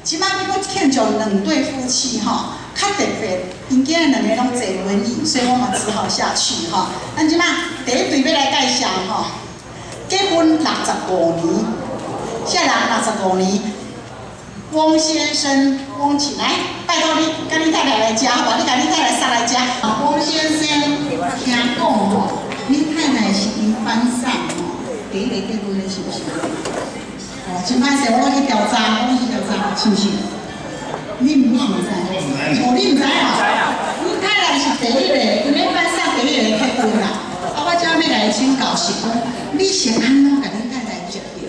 這擺欲閣慶祝兩對夫妻吼，較特別，𪜶今仔兩个攏坐輪椅，所以我嘛只好下去吼。咱這擺第一對欲來介紹吼，結婚六十五年，啥人六十五年？翁先生，翁起來，拜託你，佮你太太來遮，好無？你共你太太捒來遮。翁先生，聽講吼，你太太是𪜶班上吼第一個結婚的，是毋是？哦，真歹勢，我攏去調查，我攏去調查，是毋是？你毋知？哦，你毋知哦？你太太是第一個，𪜶咧班上第一個結婚啦。啊，我這欲來請教是講，你是按怎共你太太識著？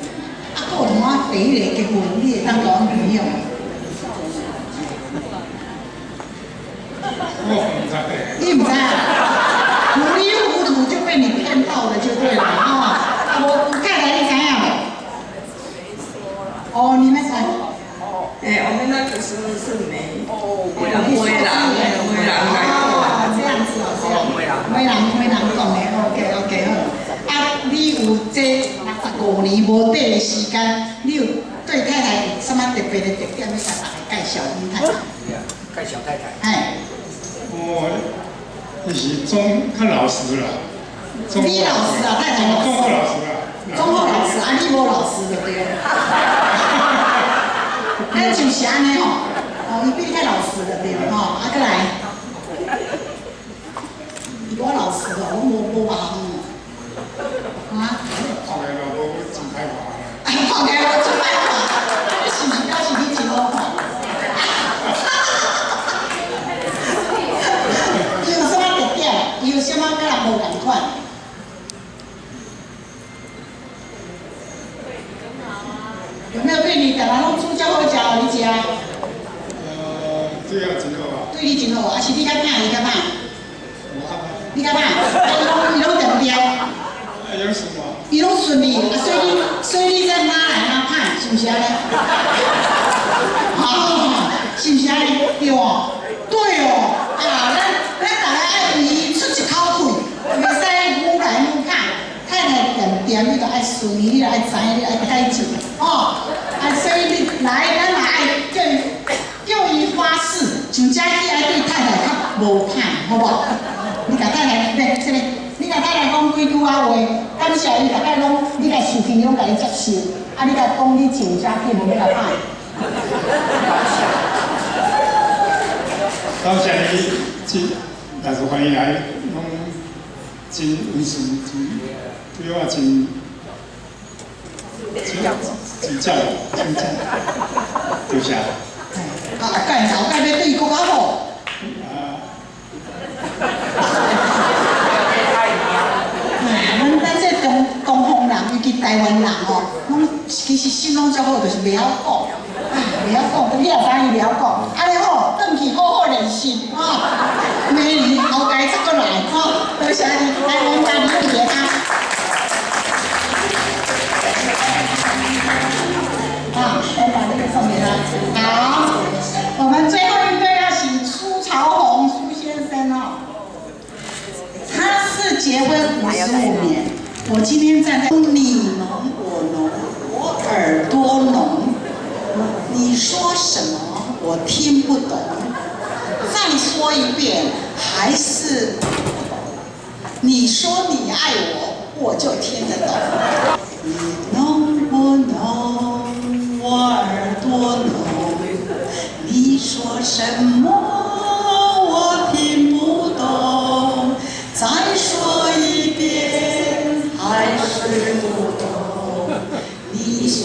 啊，閣有怎第一個結婚，你會當共阮朋友？我毋知。你毋知啊？糊裡糊塗就被你騙到了，就對了啊！啊，無太太你知影無？哦，你們知？哎，我們那個時候是沒，沒人會啦，沒人來。哦，這樣子哦，這樣。沒人沒人講的，OK OK 好。啊，你有這六十五年無綴的時間，你有對太太有啥物特別的特點，欲共大家介紹恁太太？介紹太太。哎。哦，伊是總較老實啦。你老實啊，太太老實。總好老實啦。總好老實，啊，你無老實就對。咱就是按呢吼，哦，伊比你較老實就對吼，啊，閣來，伊無老實哦，攏無無別項哦，啊？看起來無真歹看。看起來無真歹看，你是毋是表示你真好看？伊有啥物特點？伊有啥物佮人無仝款？有沒有對你逐人攏煮遮好食予你食？對我真好啊。對你真好，啊是你較歹，伊較歹？我較歹。你較歹，伊攏定定。啊，伊攏順我。伊攏順你，啊，所以你才哪來哪歹，是毋是按呢？啊，是毋是按呢？對哦，對哦，啊，咱逐家愛為伊出一口氣，袂使愈來愈歹。太太恬恬，你著愛順伊，你著愛知影，你愛改進，哦。啊，所以你來，咱嘛愛叫伊發誓，上這起愛對太太較無歹，好無？你共太太，來，這个，你共太太講幾句仔話，感謝伊，逐擺攏你共受氣，攏共伊接受。啊，你共講你上這起無欲共歹。感謝你，這若是歡迎來，攏真溫順，真對我真真真照顧，真照顧，多謝。啊，後蓋後蓋欲對伊閣較好。啊。咱這東方人，尤其台灣人吼，攏其實心攏足好，就是袂曉講，啊，袂曉講，你也知伊袂曉講，按呢好，轉去好好練習，吼，明年後蓋再閣來，吼，多謝你，來，我們家李永傑啊。啊，我把這個送給他。好，我們最後一對要請蘇朝紅蘇先生哦，他是結婚55年。我今天站在你儂我儂，我耳朵聾，你說什麼我聽不懂，再說一遍還是不懂。你說你愛我，我就聽得懂。你儂我儂，我耳朵聾，你說什麼我聽不懂，再說一遍還是不懂。你說